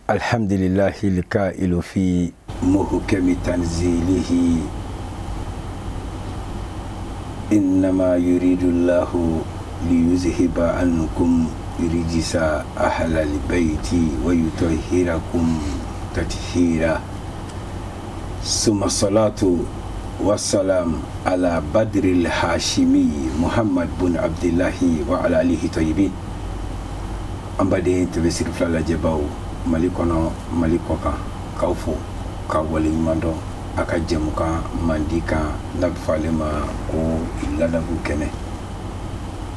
الحمد لله الكائل في محكم تنزيله إنما يريد الله ليذهب عنكم رجس أهل البيت ويطهركم تطهيرا ثم الصلاة والسلام على بدر الهاشمي محمد بن عبد الله وعلى آله طيبين. An baden TV Siri fila lajɛbaw, Mali kɔnɔ, Mali kɔ kan, k'aw fo k'aw waleɲuman dɔn a ka jɛmukan mandi kan n'a bɛ fɔ ale ma ko ladabu kɛnɛ.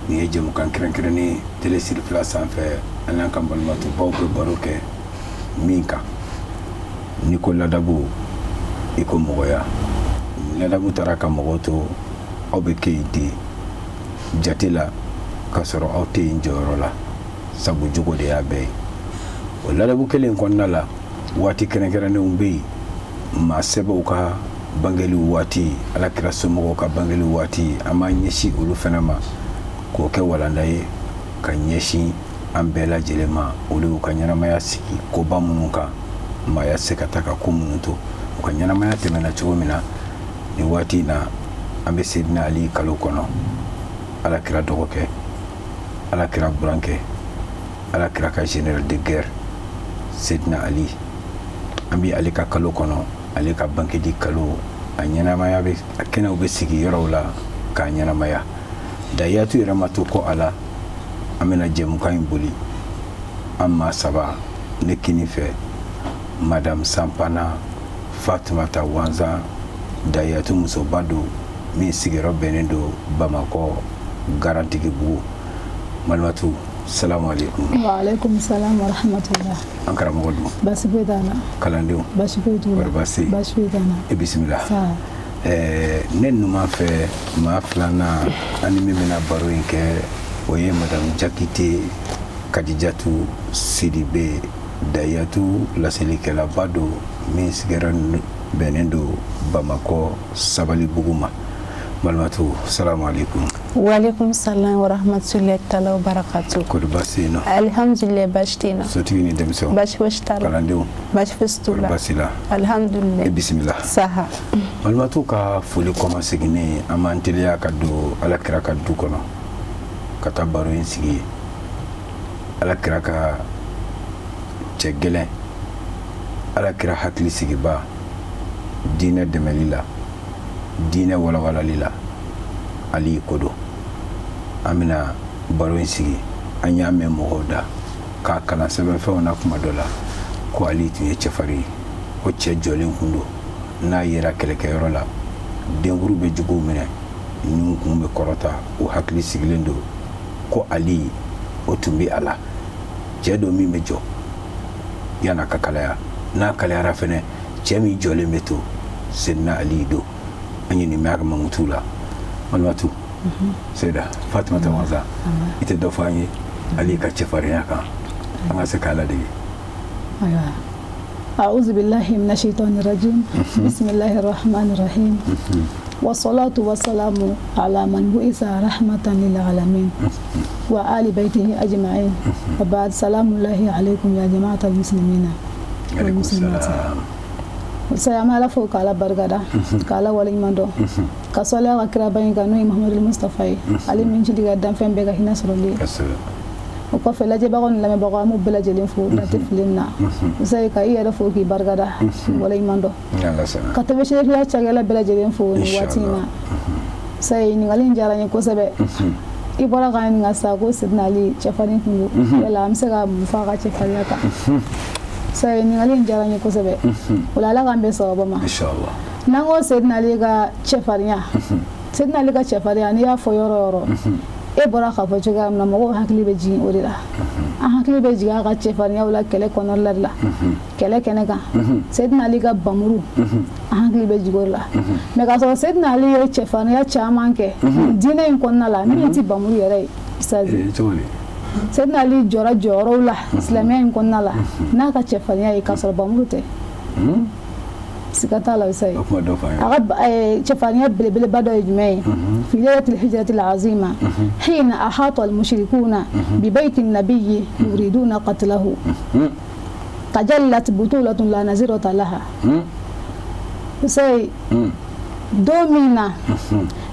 Nin ye jɛmukan kɛrɛnkɛrɛnnen télé Siri fila sanfɛ, an n'an ka balimatubaw bɛ baro kɛ min kan. N'i ko ladabu, i ko mɔgɔya. Ladabu taara ka mɔgɔw to, aw bɛ kɛ yen ten jate la k'a sɔrɔ aw tɛ yen jɔyɔrɔ la, sabu jogo de y'a bɛɛ ye. O ladabu kelen kɔnɔna la, waati kɛrɛnkɛrɛnnenw bɛ yen, maa sɛbɛw ka bangeli waati, Alakira somɔgɔw ka bangeli waati, an b'an ɲɛsin olu fana ma k'o kɛ walanda ye ka ɲɛsin an bɛɛ lajɛlen ma. Olu y'u ka ɲɛnamaya sigi koba minnu kan, maaya se ka taa ka ko minnu to, u ka ɲɛnamaya tɛmɛna cogo min na. Nin waati in na, an bɛ Sedina Ali kalo kɔnɔ, Alakira dɔgɔkɛ, Alakira burankɛ, Alakira ka général de guerre, Sedina Ali. An bɛ ale ka kalo kɔnɔ, ale ka bangeli kalo, a ɲɛnamaya bɛ a kɛnɛw bɛ sigi yɔrɔw la k'a ɲɛnamaya. Dayatu yɛrɛ ma to kɔ a la. An bɛna jɛmukan in boli an maa saba. Ne kini fɛ, Madame Sanpana Fatumata Wanzan, Dayatu musoba don min sigiyɔrɔ bɛnnen don Bamakɔ Garantigibugu. Malimatu, salamu aleykum. Wa aleykum salam wa rahmatullah. An karamɔgɔ dun? Basi foyi t'an na. Kalandenw? Basi foyi t'u la. Kɔri baasi? Basi foyi t'an na. I bisimila. Ne numan fɛ, maa filanan ani min bɛna baro in kɛ, o ye Madame Jakite Kadijatu Sidibe, Dayatu laselikɛlaba don min sigiyɔrɔ bɛnnen don Bamakɔ Sabalibugu ma. Malimatu, salamu aleykum. Waaleykum salam wa rahmatulahi taala wa barakatu. Kɔri baasi yen nɔ? Alhamdulilayi, baasi tɛ yen nɔ. Sotigi ni denmisɛnw? Baasi fosi t'a la. Kalandenw? Baasi fosi t'u Kɔri la. baasi la? Alhamdulilayi. I bisimila. Saha. Malimatu ka foli kɔmaseginnen, an b'an teliya ka don Alakira ka du kɔnɔ ka taa baro in sigi yen. Alakira ka cɛ gɛlɛn, Alakira hakili sigiba diinɛ dɛmɛli la, diinɛ walawalali la, Ali ko don. An bɛna baro in sigi. An y'a mɛn mɔgɔw da k'a kalan sɛbɛnfɛnw na kuma dɔ la ko Ali tun ye cɛfarin ye, ko cɛ jɔlen kun don. N'a yera kɛlɛkɛyɔrɔ la, denkuru bɛ juguw minɛ, n'u kun bɛ kɔrɔta, u hakili sigilen don ko Ali o tun bɛ a la. Cɛ don min bɛ jɔ yan'a ka kalaya, n'a kalayara fɛnɛ, cɛ min jɔlen bɛ to, Sedina Ali don. An ye nin mɛn a ka mankutu la. Malimatu, Seyida Fatumata Wanzan, i tɛ dɔ fɔ an ye Ali ka cɛfarinya kan, an ka se k'a ladege? Ayiwa, أعوذ بالله من الشيطان الرجيم، بسم الله الرحمن الرحيم، والصلاة والسلام على من بعث رحمة للعالمين وآل بيته أجمعين، وبعد، سلام الله عليكم يا جماعة المسلمين Aleykum والمسلمات. salam. Saya an bɛ Ala fo k'Ala barikada, k'Ala waleɲuman dɔn, ka sɔli a ka kiraba in kan, n'o ye Muhamadu Mustafa ye, ale min cili ka danfɛn bɛɛ ka hinɛ sɔrɔli ye. O kɔfɛ, lajɛbagaw ni lamɛnbagaw, an b'u bɛɛ lajɛlen fo dan tɛ fili min na. Musa, ka i yɛrɛ fo k'i barikada, waleɲuman dɔn, Ni Ala sɔnna. ka TV Siri cakɛla bɛɛ lajɛlen fo nin waati in na. Musa, ɲininkali in diyara n ye kosɛbɛ. I bɔra k'an ɲininka sisan ko Sidina Ali cɛfarin kun don, yala an bɛ se ka mun fɔ a ka cɛfarinya kan? Musa, ɲininkali in diyara n ye kosɛbɛ. O la, Ala k'an bɛn sababa ma. Inshallah. N'an ko Sidina Ali ka cɛfarinya, Sidina Ali ka cɛfarinya, n'i y'a fɔ yɔrɔ o yɔrɔ, e bɔra k'a fɔ cogoya min na, mɔgɔw hakili bɛ jigin o de la. An hakili bɛ jigin a ka cɛfarinyaw la kɛlɛ kɔnɔna de la, kɛlɛ kɛnɛ kan, Sidina Ali ka bamuru, an hakili bɛ jigin o de la. Mais k'a sɔrɔ Sidina Ali ye cɛfarinya caman kɛ diinɛ in kɔnɔna la min tɛ bamuru yɛrɛ ye, Ustazi. Cogo di? Sidina Ali jɔra jɔyɔrɔw la silamɛya in kɔnɔna la n'a ka cɛfarinya ye k'a sɔrɔ bamuru tɛ. Siga t'a la, Ustazi. O kuma dɔ fɔ an ye. A ka cɛfarinya belebeleba dɔ ye jumɛn ye? في ليلة الهجرة العظيمة، حين أحاط المشركون ببيت النبي يريدون قتله. Tajallat butulatun la nazirata laha. Usayi, don min na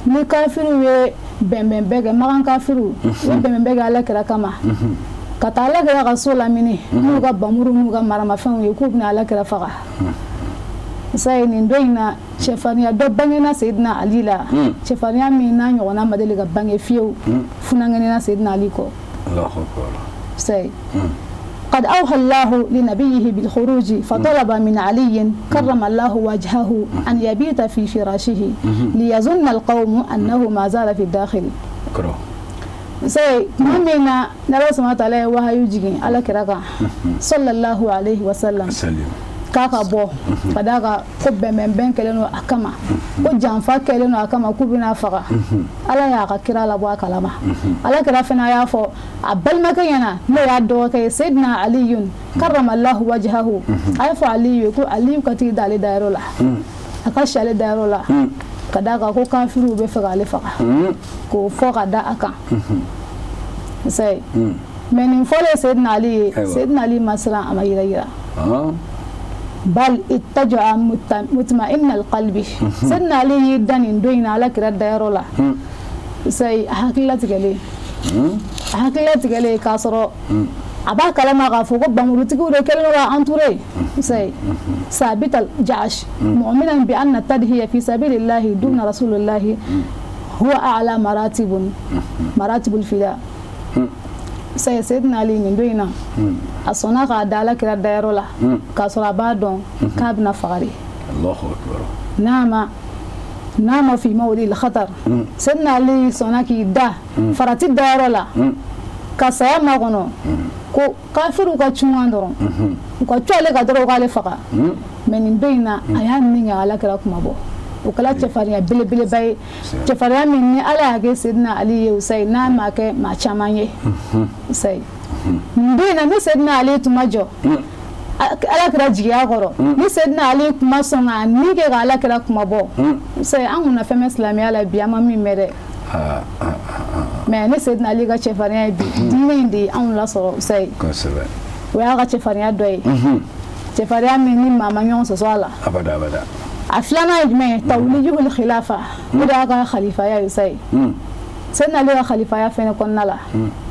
ni kafiriw ye bɛnbɛn kɛ, Makan kafiriw u ye bɛnbɛn kɛ Ala kira kama ka taa Ala kira ka so lamini n'u ka bamuru n'u ka maramafɛnw ye k'u bɛna Ala kira faga. Usayi, nin don in na cɛfarinya dɔ bangena Seydina Ali la, cɛfarinya min n'a ɲɔgɔnna ma deli ka bange fiyewu funankɛnin na Seydina Ali kɔ. Usayi, قد أوحى الله لنبيه بالخروج فطلب من علي كرم الله وجهه أن يبيت في فراشه ليظن القوم أنه ما زال في الداخل. Sai tuma min na n'Ala subhanahu wa ta'ala ye wahayu jigin Ala kira kan sallallahu alaihi wa sallam k'a ka bɔ ka d'a kan ko bɛnbɛnbɛn kɛlen don a kama, ko janfa kɛlen don a kama, k'u bɛna faga, Ala y'a ka kira labɔ a kalama. Ala kira fana y'a fɔ a balimakɛ ɲɛna, n'o y'a dɔgɔkɛ ye, Seydina Aliyun karamallahu wajhahu, a y'a fɔ Aliyu ye ko Aliyu ka t'i da ale dayɔrɔ la, a ka si ale dayɔrɔ la, ka d'a kan ko kafiriw bɛ fɛ k'ale faga, k'o fɔ ka da a kan. Sayi, mais nin fɔlen Seydina Ali ye, Seydina Ali ma siran, a ma yira yira, bal ittaja'a mutma'inna alqalbi. Seydina Ali y'i da nin don in na Ala kira dayɔrɔ la. Sayi, a hakililatigɛlen, a hakililatigɛlen, k'a sɔrɔ a b'a kalama k'a fɔ ko bamurutigiw de kɛlen don k'a entouré. Sayi, sabit al-ja'sh mu'minan bi anna tadhiya fi sabilillahi duna rasulillahi huwa a'la maratibun maratibul fida. Sayi, Seydina Ali nin don in na a sɔnna k'a da Ala kira dayɔrɔ la k'a sɔrɔ a b'a dɔn k'a bɛna faga de. Naama naama fi mawdi al-khatar. Seydina Ali sɔnna k'i da farati dayɔrɔ la ka saya makɔnɔ ko kafiriw ka cungan dɔrɔn, u ka cu ale ka dɔrɔn u k'ale faga. Mais nin don in na a y'a min kɛ Ala kira kuma bɔ, o kɛla cɛfarinya belebeleba ye, cɛfarinya min ni Ala y'a kɛ Seydina Ali ye, Usayi, n'a ma kɛ maa caman ye. Usayi, nin don in na ni Seydina Ali tun ma jɔ Ala kira jigiya kɔrɔ, ni Seydina Ali tun ma sɔn k'a ni kɛ ka Ala kira kuma bɔ, Usayi, an kun na fɛn bɛ silamɛya la bi an ma min mɛn dɛ. Mais ni Seydina Ali ka cɛfarinya ye bi diinɛ in de ye anw lasɔrɔ. Usayi, o y'a ka cɛfarinya dɔ ye, cɛfarinya min ni maa ma ɲɔgɔn sɔsɔ a la. Abada abada. A filanan ye jumɛn ye? Tawlijihul khilafa, o de y'a ka khalifaya ye. Usayi, Seydina Ali ka khalifaya fɛnɛ kɔnɔna la,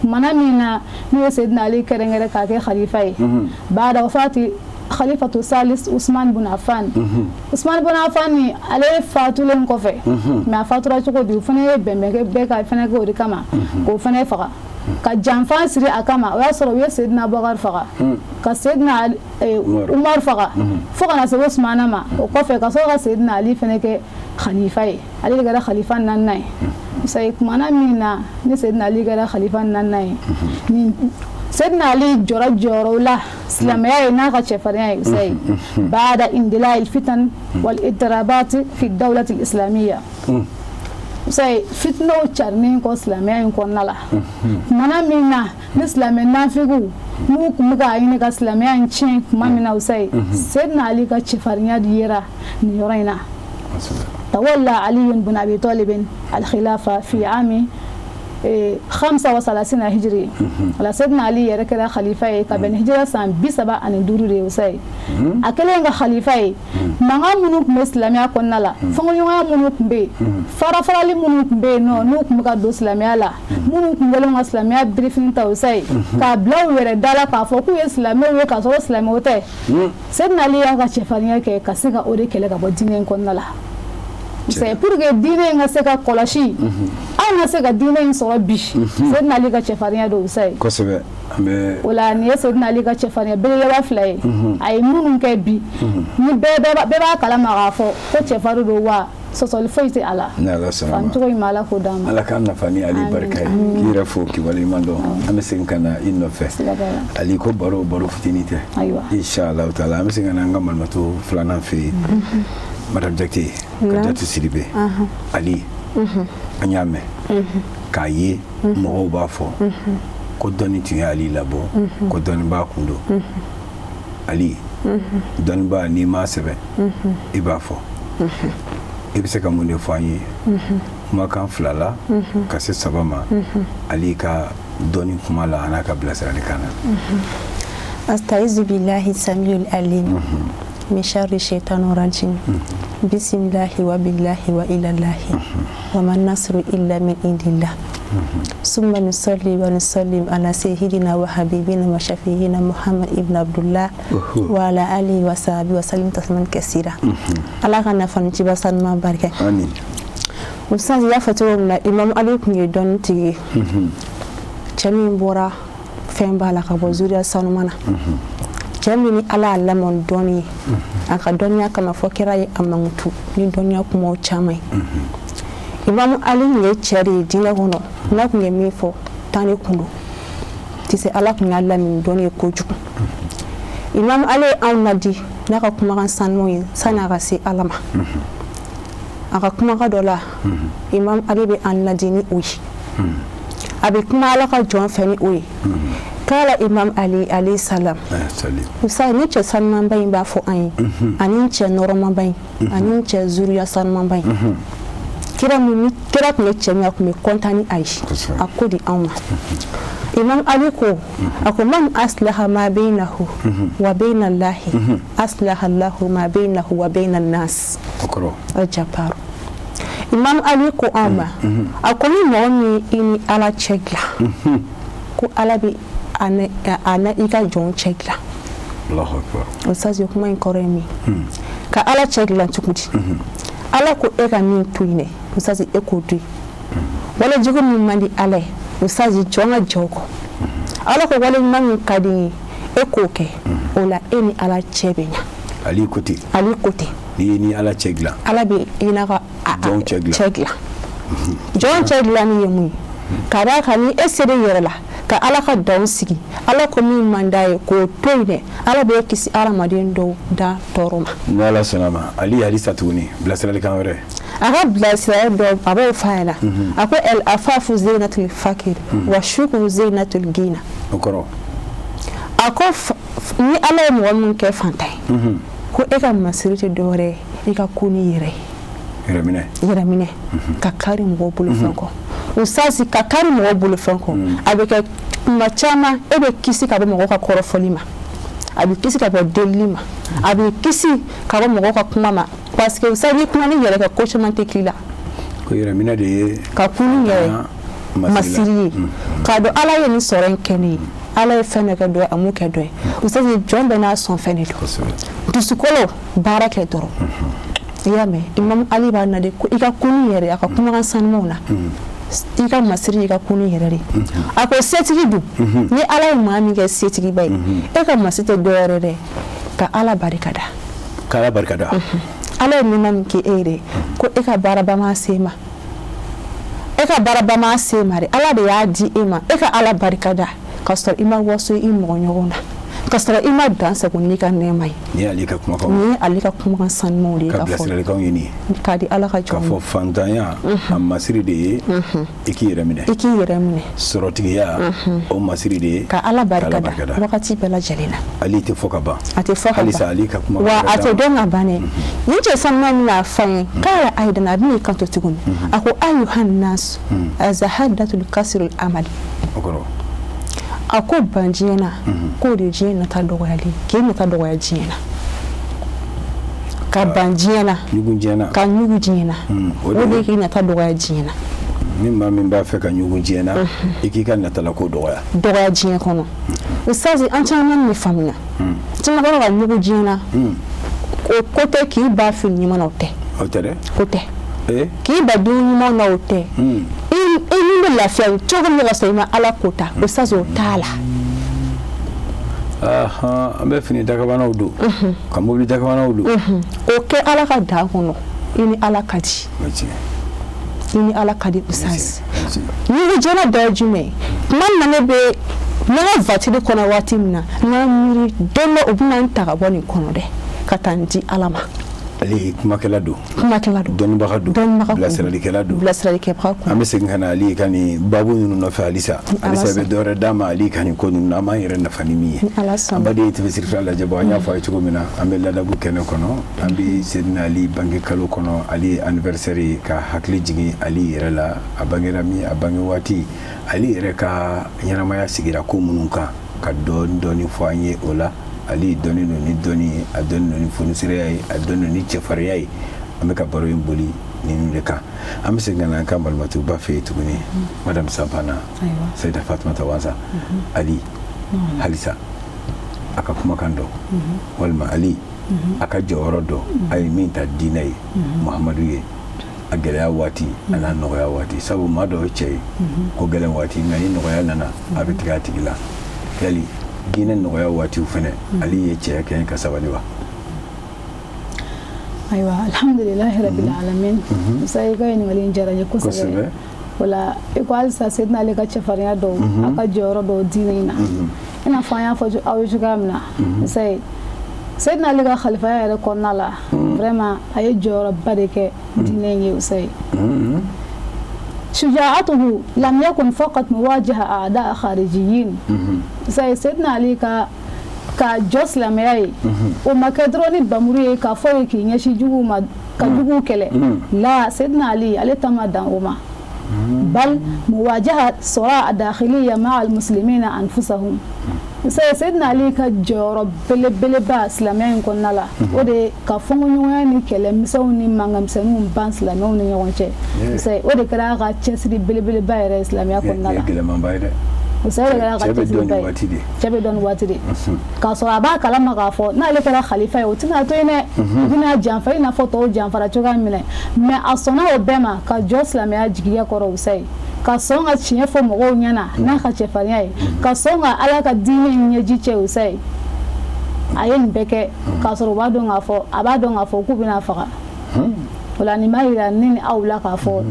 kumana min na n'u ye Seydina Ali kɛrɛnkɛrɛn k'a kɛ khalifa ye, baada wafati khalifatu salis Usman bun Affan. Usman bun Affan ni ale fatulen kɔfɛ, mais a fatura cogo di? O fana ye bɛnbɛn kɛ bɛɛ ka fɛnɛ kɛ o de kama k'o fɛnɛ faga, ka janfa siri a kama. O y'a sɔrɔ u ye Seydina Abubakar faga, ka Seydina Umar faga, fo ka na se Usmana ma. O kɔfɛ ka sɔrɔ ka Seydina Ali fɛnɛ kɛ khalifa ye, ale de kɛra khalifa naaninan ye. Sayi, kumana min na ni Seydina Ali kɛra khalifa naaninan ye, ni Seydina Ali jɔra jɔyɔrɔw la silamɛya ye n'a ka cɛfarinya ye. Sayi, baada indila fitan wal ittirabat fi dawlati islamiyya. Sayi, fitinaw carinen kɔ silamɛya in kɔnɔna la, kumana min na ni silamɛ nafigiw n'u tun bɛ k'a ɲini ka silamɛya in tiɲɛ tuma min na, Usayi, Seydina Ali ka cɛfarinya yera nin yɔrɔ in na. Tawalla Ali bin Abi Talib al-khilafa fi ami 35 hijri. Wala Seydina Ali yɛrɛ kɛra khalifa ye ka bɛn ni hijira san 35 de ye. Usayi, a kɛlen ka khalifa ye, mankan minnu tun bɛ silamɛya kɔnɔna la, fɔnkɔɲɔgɔnya minnu tun bɛ yen, farafarali minnu tun bɛ yen nɔ, n'u tun bɛ ka don silamɛya la, minnu tun kɛlen ka silamɛya birifini ta, Usayi, k'a bila u yɛrɛ da la k'a fɔ k'u ye silamɛw ye k'a sɔrɔ silamɛw tɛ, Seydina Ali y'a ka cɛfarinya kɛ ka se ka o de kɛlɛ ka bɔ diinɛ in kɔnɔna la. C'est pour que diinɛ in ka se ka kɔlɔsi, anw ka se ka diinɛ in sɔrɔ bi, Seydina Ali ka cɛfarinya don. Usayi, kosɛbɛ. An bɛ o la nin ye Seydina Ali ka cɛfarinya belebeleba fila ye, a ye minnu kɛ bi ni bɛɛ b'a kalama k'a fɔ ko cɛfarin don, wa sɔsɔli foyi tɛ a la. Ni Ala sɔnna ma. Faamu cogo ɲuman, Ala k'o d'an ma. Ala k'an nafa ni Ali barika ye, k'i yɛrɛ fo k'i waleɲuman dɔn. An bɛ segin ka na i nɔfɛ. Ali ko baro baro fitinin tɛ. Ayiwa. Inshallah taala, an bɛ segin ka na an ka malimatu filanan fɛ yen, Madame Jakite Kadijatu Sidibe. Ali, an y'a mɛn k'a ye mɔgɔw b'a fɔ ko dɔnni tun ye Ali labɔ, ko dɔnni b'a kun don. Ali, dɔnnibaa, n'i m'a sɛbɛn i b'a fɔ, i bɛ se ka mun de fɔ an ye kumakan fila la ka se saba ma Ali ka dɔnni kuma la, a n'a ka bilasiralikan na? Astaizu billahi samiul alim min sharri shaitanir rajim. Bismillahi wa billahi wa ilallahi wa man nasru illa min indillah. Summa nusalli wa nusallim ala sayyidina wa habibina wa shafi'ina Muhammad ibn Abdullah wa ala alihi wa sahbihi wa sallim tasliman kasira. Ala ka nafa ni ciba sanuma barika. Amin. Ustaz, y'a fɔ cogo min na, Imam Ali tun ye dɔnni tigi ye, cɛ min bɔra fɛn b'a la ka bɔ zuriya sanuma na, cɛ min ni Ala y'a lamɔ ni dɔnni ye. A ka dɔnniya kama fɔ kira ye a mankutu ni dɔnniya kumaw caman ye. Imam Ali tun ye cɛ de ye diinɛ kɔnɔ, n'a tun ye min fɔ tan de kun don tɛ se. Ala tun y'a lamini dɔnni ye kojugu. Imam Ali ye anw ladi n'a ka kumakan sanuw ye sanni a ka se Ala ma. A ka kumakan dɔ la, Imam Ali bɛ an ladi ni o ye, a bɛ kuma Ala ka jɔn fɛ ni o ye. Kala Imam Ali alayhi salam. Ustaz, ni cɛ sanumanba in b'a fɔ an ye, ani cɛ nɔrɔmaba in, ani cɛ zuriya sanumanba in, kira min ni kira tun bɛ cɛ min, a tun bɛ kɔntan ni a ye, a ko di anw ma. Imam Ali ko, a ko: man aslaha ma bainahu wa baina Allahi, aslaha Allahu ma bainahu wa baina nas. O kɔrɔ? Aljabaru. Imam Ali ko anw ma, a ko ni mɔgɔ min i ni Ala cɛ dilan, ko Ala bɛ a na i ka jɔnw cɛ dilan. Allahu akbar. Ustaz, kuma in kɔrɔ ye min, ka Ala cɛ dilan cogo di? Ala ko e ka min to yen dɛ, Ustaz, e k'o to yen. Wale jugu min man di Ala ye, Ustaz, jɔn ka jɔ o kɔ. Ala ko wale ɲuman min ka di n ye, e k'o kɛ. O la e ni Ala cɛ bɛ ɲa. Ali ko ten. Ali ko ten. N'i ye ni Ala cɛ dilan, Ala bɛ i n'a ka jɔnw cɛ dilan. Cɛ dilan. Jɔn cɛ dilanni ye mun ye? Ka d'a kan ni e sera i yɛrɛ la ka Ala ka danw sigi, Ala ko min man d'a ye k'o to yen dɛ, Ala b'e kisi hadamaden dɔw da tɔɔrɔ ma. Ni Ala sɔnna ma, Ali halisa tuguni, bilasiralikan wɛrɛ. A ka bilasira dɔ, a b'o f'a ɲɛna. A ko: el afafu zinatul fakir wa shukuru zinatul gina. O kɔrɔ? A ko ni Ala ye mɔgɔ min kɛ fantan ye, ko e ka masiri tɛ dɔwɛrɛ ye, i ka ko ni yɛrɛ ye. Yɛrɛminɛ. Yɛrɛminɛ, ka kari mɔgɔw bolo fɛn kɔ. Ustaz, ka kari mɔgɔw bolo fɛn kɔ, a bɛ kɛ kuma caman e bɛ kisi ka bɔ mɔgɔw ka kɔrɔfɔli ma, a bɛ kisi ka bɔ delili ma, a bɛ kisi ka bɔ mɔgɔw ka kuma ma, parce que ustaz, ni kuma ni yɛrɛ kɛ, ko caman tɛ k'i la. Ko yɛrɛminɛ de ye ka kun ni yɛrɛ masiri ye, k'a dɔn Ala ye nin sɔrɔ in kɛ ne ye, Ala ye fɛn dɔ kɛ dɔ ye, a m'o kɛ dɔ ye. Ustaz, jɔn bɛɛ n'a sɔn fɛn de don. Dusukolo baara kɛ dɔrɔn, i y'a mɛn? Imam Ali b'a na de ko i ka kunu yɛrɛ, a ka kumakan sanumaw na, i ka masiri, i ka kunu yɛrɛ de. A ko setigi dun, ni Ala ye maa min kɛ setigiba ye, e ka masiri tɛ dɔwɛrɛ dɛ, ka Ala barika da. K'Ala barika da. Ala ye nɛɛma min kɛ e ye dɛ, ko e ka baaraba ma se ma, e ka baaraba ma se ma dɛ, Ala de y'a di e ma. E ka Ala barika da ka sɔrɔ i ma waso i mɔgɔ ɲɔgɔn na, ka sɔrɔ i ma dan sago n'i ka nɛɛma ye. Nin ye Ale ka kumakan. Nin ye ale ka kumakan sanumaw de ye. Ka ka fɔ bilasiralikanw ye nin ye. K'a di Ala ka K'a jɔn fɔ fantanya, a masiri de ye i k'i yɛrɛ minɛ. I k'i yɛrɛ minɛ. Sɔrɔtigiya, o masiri de ye ka Ala barika da barika da. Wagati bɛɛ lajɛlen na. Ali tɛ fɔ ka ban. A tɛ fɔ ka Halisa ban. Ali ka kuma Wa a tɛ d'a ma. dɔn ka ban dɛ. Nin cɛ sanuman bɛna fɔ an ye k'a ayidan, a bɛn'i kanto tuguni, a ko: ayuhan nas azahadatul kasirul amali. O kɔrɔ? A ko ban diɲɛ na, k'o de ye diɲɛ nata dɔgɔyali, k'e nata dɔgɔya diɲɛ na, ka ban diɲɛ na. Ɲugun diɲɛ na. Ka ɲugu diɲɛ na. O de O de ye- k'i nata dɔgɔya diɲɛ na. Ni maa min b'a fɛ ka ɲugun diɲɛ na, i k'i ka natalako dɔgɔya. Dɔgɔya diɲɛ kɔnɔ. Ustaz, an caman de faamuya, caman kɔnɔ ka ɲugu diɲɛ na, o ko tɛ k'i ba fili ɲuman na, o tɛ. O tɛ dɛ. O tɛ. Ee. K'i ba dumuni ɲuman na, o tɛ. I ni bɛ lafiya cogo min ka sɔrɔ i ma Ala ko ta, Ustaz, o t'a la. Ahan, an bɛ fini dakabanaw don, ka mobili dakabanaw don. O kɛ Ala ka dan kɔnɔ, i ni Ala ka di. O tiɲɛ. I ni Ala ka di, Ustaz. O tiɲɛ. Ɲugu jɛnɛ dɔ ye jumɛn ye? Tuma min na ne bɛ ne ka vatiri kɔnɔ, waati min na n ka miiri don dɔ u bɛna n ta ka bɔ nin kɔnɔ dɛ, ka taa n di Ala ma. Ale ye kumakɛla don. Kumakɛla don. Dɔnnibaga don. Dɔnnibaga kun. Bilasiralikɛla don. Bilasiralikɛbaga kun. An bɛ segin ka na Ali ka nin baabu ninnu nɔfɛ halisa. Ni Ala Halisa i bɛ sɔnna. dɔwɛrɛ d'a ma Ali ka nin ko ninnu na, an b'an yɛrɛ nafa ni min ye. Ni Ala sɔnna. An baden TV Sirifila lajɛbɔ, an y'a fɔ a ye cogo min na, an bɛ ladabu kɛnɛ kɔnɔ, an bɛ Sedina Ali bange kalo kɔnɔ, Ali ye anniversaire ye, ka hakili jigin Ali yɛrɛ la, a bangera min, a bange waati, Ali yɛrɛ ka ɲɛnamaya sigira ko minnu kan. ka dɔɔni dɔɔni fɔ an ye o la. Ali dɔnnen don ni dɔnni ye, a dɔnnen don ni fonisireya ye, a dɔnnen don ni cɛfarinya ye. An bɛ ka baro in boli ninnu de kan. An bɛ segin ka na an ka malimatuba fɛ yen tuguni, madame Sampana Seyida Fatumata Wansa. Ali halisa a ka kumakan dɔ, walima Ali a ka jɔyɔrɔ dɔ, a ye min ta diinɛ ye, Muhamadu ye, a gɛlɛya waati a n'a nɔgɔya waati, sabu maa dɔw ye cɛ ye ko gɛlɛn waati, nka ni nɔgɔya nana a bɛ tigɛ a tigi la. Yali diinɛ nɔgɔya waatiw fɛnɛ, Ali ye cɛya kɛ ka sabali wa? Ayiwa, alhamdulilahi rabbil alamin. Musa, i ka ɲininkali in diyara n ye kosɛbɛ. O la, i ko halisa Seydina Ali ka cɛfarinya dɔw, a ka jɔyɔrɔ dɔw diinɛ in na, i n'a fɔ an y'a fɔ aw ye cogoya min na, Musa, Seydina Ali ka khalifaya yɛrɛ kɔnɔna la, vraiment a ye jɔyɔrɔba de kɛ diinɛ in ye. Musa, شجاعته لم يكن فقط مواجهة أعداء خارجيين. Seydina Ali ka jɔ silamɛya ye, o ma kɛ dɔrɔn ni bamuru ye k'a fɔ ye k'i ɲɛsin juguw ma ka juguw kɛlɛ la. Seydina Ali, ale ta ma dan o ma, بل مواجهة صراع داخلية مع المسلمين أنفسهم. Seydina Ali ka jɔyɔrɔ belebeleba silamɛya in kɔnɔna la, o de ka fɔnkɔɲɔgɔnya ni kɛlɛmisɛnw ni mankanmisɛnninw ban silamɛw ni ɲɔgɔn cɛ. O de kɛra a ka cɛsiri belebeleba yɛrɛ ye silamɛya kɔnɔna la. Gɛlɛmanba ye dɛ. O de kɛra a ka cɛsiriba ye. Cɛ bɛ dɔn nin waati de, k'a sɔrɔ a b'a kalama k'a fɔ n'ale kɛra khalifa ye, o tɛna to yen dɛ, u bɛna janfa i n'a fɔ tɔw janfara cogoya min na. Mais a sɔnna o bɛɛ ma ka jɔ silamɛya jigiya kɔrɔ, o ye ka sɔn ka tiɲɛ fɔ mɔgɔw ɲɛna n'a ka cɛfarinya ye, ka sɔn ka Ala ka diinɛ in ɲɛji cɛ. O ye a ye nin bɛɛ kɛ k'a sɔrɔ u b'a dɔn k'a fɔ, a b'a dɔn k'a fɔ k'u bɛna faga. O la, nin b'a yira ne ni aw la k'a fɔ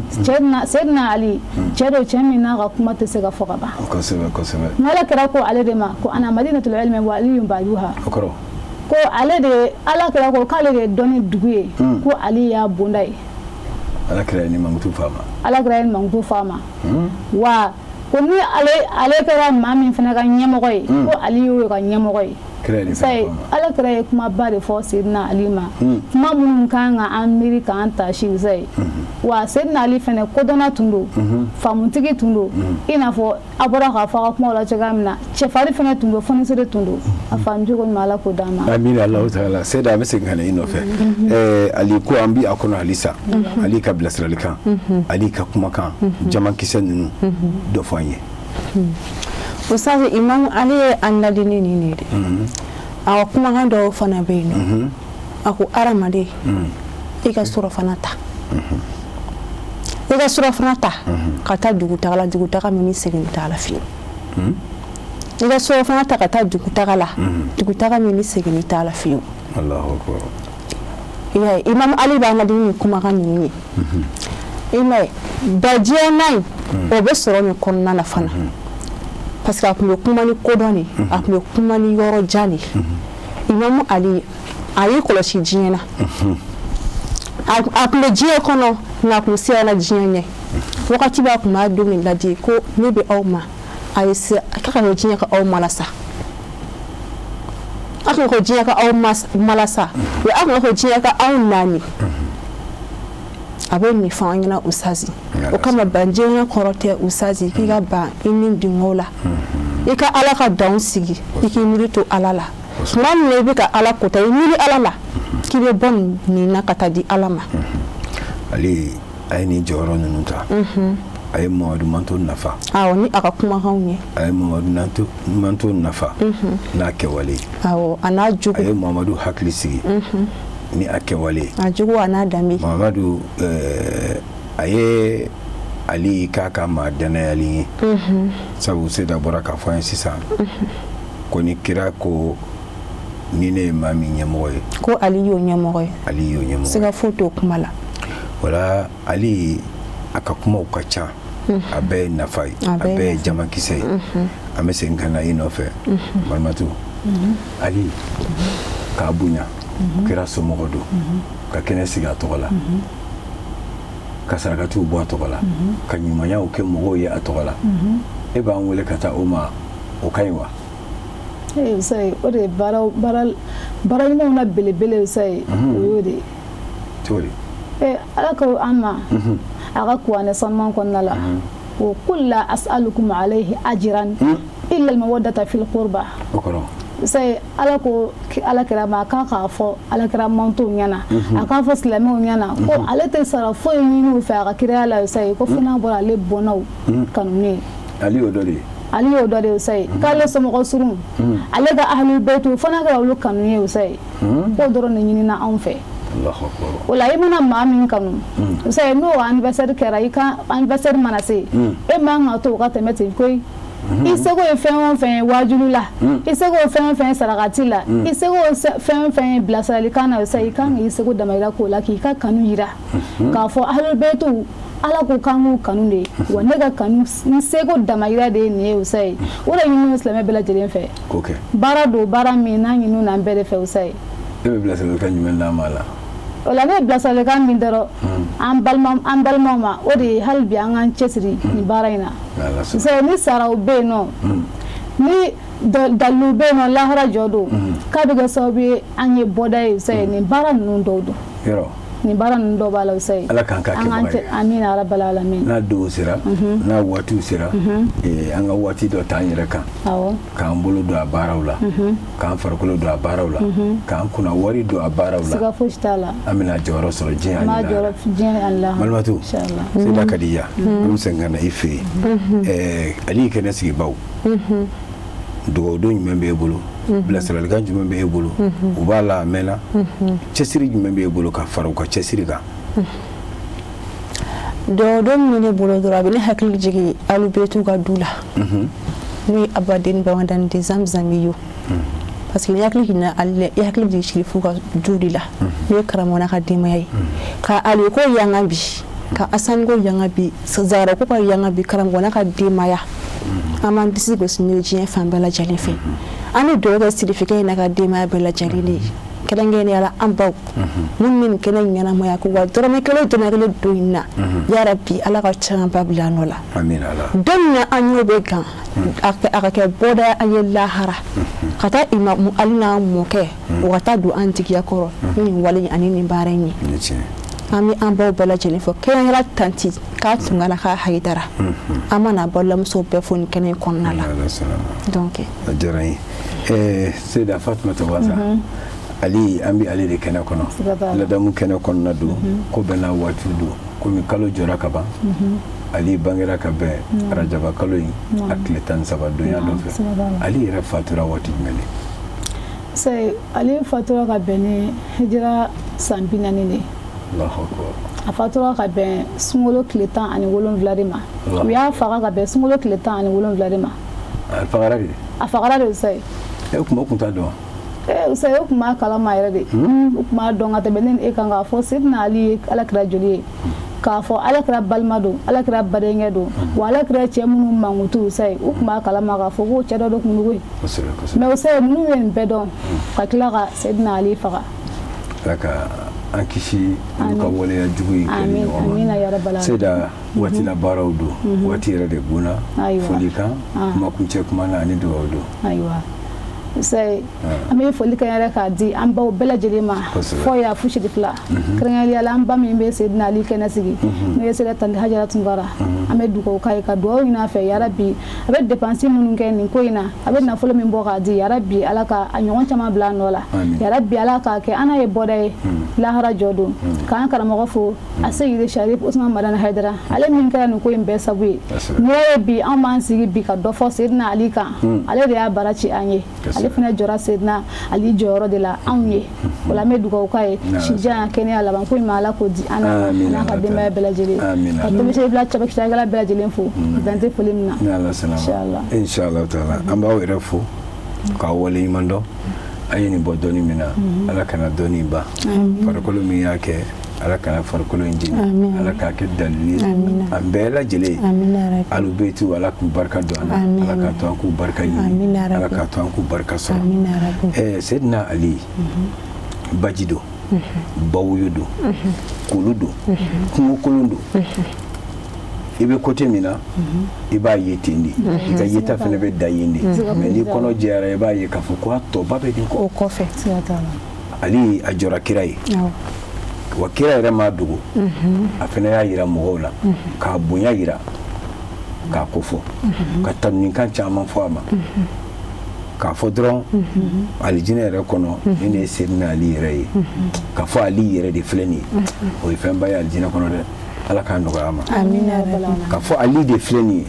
Seydina Ali, cɛ don, cɛ min n'a ka kuma tɛ se ka fɔ ka ban. Kosɛbɛ, kosɛbɛ. N'Ala kɛra ko ale de ma ko أنا مدينة العلم وعلي بابها. O kɔrɔ? Ko ale de, Ala kɛra ko k'ale de ye dɔnni dugu ye, ko Ali y'a bonda ye. Ala kɛra ye ni mankutu fa ma. Ala kɛra ye mankutu fa ma wa. Ko ni ale kɛra maa min fana ka ɲɛmɔgɔ ye, ko Ali y'o ka ɲɛmɔgɔ ye. Kira ye nin Sayi fɛn fɔ a ma. Ala kɛra ye kumaba de fɔ Seydina Ali ma, kuma minnu kan ka an miiri k'an taasi. Sayi wa, Seydina Ali fana kodɔnna tun don, faamutigi tun don, i n'a fɔ a bɔra k'a fɔ a ka kumaw la cogoya min na, cɛfarin fana tun don, fonisere tun don. A faamu cogo ɲuman, Ala k'o d'an ma. Amina Alahu taala. Seyida, an bɛ segin ka na i nɔfɛ. Ali ko an bi a kɔnɔ halisa, Ali ka bilasiralikan, Ali ka kumakan, jamakisɛ ninnu dɔ fɔ an ye. Ustaz, Imam Ali ye an ladini nin de ye dɛ. A ka kumakan dɔw fana bɛ yen nɔ, a ko hadamaden, i ka surafana ta, i ka surafana ta ka taa dugutaga la, dugutaga min ni segin t'a la fiyewu. I ka surafana ta ka taa dugutaga la, dugutaga min ni segin t'a la fiyewu. Allahu akbar. I y'a ye, Imam Ali b'an ladini nin kumakan ninnu ye. I m'a ye, bajɛman in, o bɛ sɔrɔ nin kɔnɔna na fana, parce que a tun bɛ kuma ni kodɔn de, a tun bɛ kuma ni yɔrɔ jan de. Imam Ali, a y'i kɔlɔsi diɲɛ na. A tun bɛ diɲɛ kɔnɔ, nka a tun siranna diɲɛ ɲɛ. Wagati bɛɛ a tun b'a denw de ladi ko ne bɛ aw ma, a ye se a ka kana diɲɛ ka aw malasa, a kana ko diɲɛ ka aw malasa, wa a kana ko diɲɛ ka aw naani. A bɛ nin fɔ an ɲɛna, usazi. O kama, ban diɲɛ kɔrɔ tɛ, usazi, k'i ka ban i ni dungɔ la. I ka Ala ka danw sigi, i k'i miiri to Ala la. Tuma min na i bɛ ka Ala kota, i miiri Ala la k'i bɛ bɔ nin na ka taa di Ala ma. Ali a ye nin jɔyɔrɔ ninnu ta, a ye Mamadu manto nafa. Awɔ, ni a ka kumakanw ye. A ye Mamadu manto nafa n'a kɛwale ye. Awɔ, a n'a jogo. A ye Mamadu hakili sigi ni a kɛwale ye. A jogo a n'a danbe. Mamadu a ye Ali k'a ka maa danayalen ye, sabu Seyida bɔra k'a fɔ an ye sisan ko ni kira ko ni ne ye maa min ɲɛmɔgɔ ye, ko Ali y'o ɲɛmɔgɔ ye. Ali y'o ɲɛmɔgɔ ye. Siga foyi t'o kuma la. Wala, Ali a ka kumaw ka ca, a bɛɛ ye nafa ye, a bɛɛ ye jamakisɛ ye. An bɛ segin ka na i nɔfɛ, Malimatu. Ali k'a bonya, kira somɔgɔ don, ka kɛnɛ sigi a tɔgɔ la, ka sarakatiw bɔ a tɔgɔ la, ka ɲumanyaw kɛ mɔgɔw ye a tɔgɔ la, e b'an wele ka taa o ma, o ka ɲi wa? Ee sayi, o de ye baara baara ɲumanw na belebele sayi, o y'o de ye. Cogo di? Ee, Ala ko an ma a ka kuranɛ sanuman kɔnɔna la ko قل لا أسألكم عليه أجرا. Illa al-mawaddata fil qurba. O kɔrɔ? Sayi, Ala ko Ala kira ma k'a k'a fɔ Ala kira mantonw ɲɛna, a k'a fɔ silamɛw ɲɛna ko ale tɛ sara foyi ɲini u fɛ a ka kiraya la, sayi, ko fo n'a bɔra ale bɔnnaw kanuni ye. Ali y'o dɔ de ye. Ale y'o dɔ de ye, sayi, k'ale somɔgɔ surun, ale ka ahlul baytu, fo n'a kɛra olu kanu ye, sayi, k'o dɔrɔn de ɲinina anw fɛ. Allahu akbar. O la, i mana maa min kanu, sayi, n'o anniversaire kɛra, i ka anniversaire mana se, e man ka to o ka tɛmɛ ten koyi. I seko ye fɛn o fɛn ye waajulu la, i seko ye fɛn o fɛn ye sarakati la, i seko ye fɛn o fɛn ye bilasiralikan na, sayi, i kan k'i seko damayira k'o la, k'i ka kanu yira k'a fɔ ahlul baytu, Ala ko k'an k'u kanu de, wa ne ka kanu n seko damayira de ye nin ye, sayi. O de ɲini silamɛ bɛɛ lajɛlen fɛ. K'o kɛ. Baara don, baara min n'a ɲini n'an bɛɛ de fɛ, sayi. E bɛ bilasiralikan jumɛn d'a ma la? O la, ne ye bilasiralikan min dɔrɔn an balimaw ma, o de ye hali bi an k'an cɛsiri nin baara in na. N'Ala sɔnna. Sayi, ni saraw bɛ yen nɔ, ni dalilu bɛ yen nɔ, lahara jɔ don k'a bɛ kɛ sababu ye an ye bɔda ye, sayi, nin baara ninnu dɔw don. Yɔrɔ. Nin baara ninnu dɔw b'a la, sayi. Ala k'an k'a An k'an kɛbaga cɛ ye. Amina rabbal alamin. N'a donw sera, n'a waatiw sera, an ka waati dɔ t'an yɛrɛ kan, k'an bolo don a baaraw la, k'an farikolo don a baaraw la, k'an kunna wari don a baaraw la. Siga fosi t'a la. An bɛna jɔyɔrɔ sɔrɔ diɲɛ An ani b'a lahara. jɔyɔrɔ diɲɛ ani lahara. Malimatu. Inchallah. Seyida Kadiya, an bɛ segin ka na i fɛ yen. Ali kɛnɛ sigibaw, dugawudon jumɛn b'e bolo? Bilasiralikan jumɛn b'e bolo? U b'a la a mɛnna. Cɛsiri jumɛn b'e bolo ka fara u ka cɛsiri kan? Dɔw min bɛ ne bolo dɔrɔn, a bɛ ne hakili jigin Alubetu ka du la, n'o ye Abaden Bamadani de Zamzamiyo, parce que ni hakili jiginna ale la, i hakili bɛ jigin Sirifu ka du de la, n'o ye karamɔgɔ n'a ka denbaya ye. Ka Ali ko yanga bi, ka Asani ko yanga bi, Zara ko ka yanga bi, karamɔgɔ n'a ka denbaya, an b'an disi gosi n'o ye diɲɛ fan bɛɛ lajɛlen fɛ. An bɛ dugawu kɛ Sirifikɛ in n'a ka denbaya bɛɛ lajɛlen de ye, kɛrɛnkɛrɛnnenya la an baw minnu bɛ nin kɛnɛ in ɲɛnamaya ko wa dɔrɔmɛ kelen o dɔrɔmɛ kelen don in na, yarabi Ala ka camanba bila a nɔ la. Amina ala. Don min na an y'o bɛ gan, a ka kɛ bɔda ye an ye lahara, ka taa Imamu Ali n'a mɔkɛ, o ka taa don an jigiya kɔrɔ ni nin wale in ani nin baara in ye. Ni tiɲɛ. An bɛ an baw bɛɛ lajɛlen fo, kɛrɛnkɛrɛnnenya tanti k'a Tunkara k'a Hayidara. An mana balimamuso bɛɛ fo nin kɛnɛ in kɔnɔna la. Ala sɔnna ma. Donc A diyara n ye. Seyida Fatumata Wasa Ali, an bɛ ale de kɛnɛ kɔnɔ. Siga t'a la. Ladamu kɛnɛ kɔnɔna don, ko bɛɛ n'a waati don. Komi kalo jɔra ka ban, Ali bangera ka bɛn arajaba kalo in a tile 13 donya dɔ fɛ. Siga t'a la. Ali yɛrɛ fatura waati jumɛn de? Sayi, ale fatura ka bɛn ni hijira san 40 de ye. Allahu akbar. A fatura ka bɛn sunkalo tile 17 de ma. Allah. U y'a faga ka bɛn sunkalo tile 17 de ma. A fagara de? A fagara de, sayi. E kun o kun t'a dɔn wa? Sayi, o tun b'a kalama yɛrɛ de. U tun b'a dɔn ka tɛmɛ ne ni e kan k'a fɔ Seydina Ali ye Ala kira joli ye, k'a fɔ Ala kira balima don, Ala kira badenkɛ don, wa Ala kira cɛ minnu mankutu, sayi, u tun b'a kalama k'a fɔ ko cɛ dɔ de tun don koyi. Kosɛbɛ kosɛbɛ. Mais o sayi, ninnu ye nin bɛɛ dɔn ka tila ka Seydina Ali faga. Ala ka an kisi olu ka waleya jugu in kɛli Amin. ɲɔgɔn ma. Amina ya rabbal alamin. Seyida, waati la baaraw don, waati yɛrɛ de gonna. Folikan, kuma kuncɛ kuma na ani dugawu don. Ayiwa sayi, an bɛ foli kɛ yɛrɛ k'a di an baw bɛɛ lajɛlen ma fɔ ya fu sidi fila, kɛrɛnkɛrɛnnenya la an ba min bɛ Seydina Ali kɛnɛ sigi, n'o ye Seyida Tanti Hajara Tunkara. An bɛ dugawu k'a ye ka dugawu ɲini a fɛ, yarabi, a bɛ dépense minnu kɛ nin ko in na, a bɛ nafolo min bɔ k'a di, yarabi, Ala ka a ɲɔgɔn caman bila a nɔ la. Yarabi, Ala k'a kɛ an n'a ye bɔda ye lahara jɔ don. K'an karamɔgɔ fo, a Seyidi Sharif Usman Madani Hayidara, ale min kɛra nin ko in bɛɛ sabu ye. N'i y'a ye bi anw b'an sigi bi ka dɔ fɔ Seydina Ali kan, ale de y'a baara ci an ye. Ale fana jɔra Seydina Ali jɔyɔrɔ de la anw ye. O la, an bɛ dugawu k'a ye, sijan, kɛnɛya, laban ko ɲuman, Ala k'o di an n'a ka denbaya bɛɛ lajɛlen. Ka denmisɛnnin bila cakɛla bɛɛ lajɛlen fo, dan tɛ foli min na. Ni Ala sɔnna ma. Inchallah. Inshallah taala, an b'aw yɛrɛ fo k'aw waleɲuman dɔn. An ye nin bɔ dɔɔni min na, Ala kana dɔɔni ban. Farikolo min y'a kɛ, Ala kana farikolo in jeni. Ala k'a kɛ dalilu ye an bɛɛ lajɛlen. Alubetu, Ala k'u barika don an na, Ala k'a to an k'u barika ɲini, Ala k'a to an k'u barika sɔrɔ. Seydina Ali baji don, bawuyo don, kulu don, kungokolon don. I bɛ côté min na, i b'a ye ten de, i ka yeta fana bɛ da yen de. Mais ni kɔnɔ jɛyara, i b'a ye k'a fɔ ko a tɔba bɛ nin kɔ. O kɔfɛ. Ali a jɔra kira ye, wa kira yɛrɛ m'a dogo, a fana y'a yira mɔgɔw la k'a bonya yira. K'a ko fɔ, ka tanunikan caman fɔ a ma, k'a fɔ dɔrɔn alijinɛ yɛrɛ kɔnɔ, ni ne ye Sedina Ali yɛrɛ ye, k'a fɔ Ali yɛrɛ de filɛ nin ye, o ye fɛnba ye alijinɛ kɔnɔ dɛ. Ala k'a nɔgɔya a ma. K'a fɔ Ali de filɛ nin ye,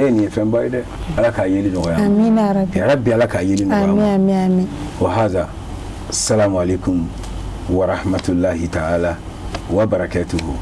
ee, nin ye fɛnba ye dɛ. Ala k'a yeli nɔgɔya a ma ya rabbi. Ala k'a yeli nɔgɔya a ma. Wa haza, salamu alaikum wa rahmatullahi ta'ala wa barakatuhu.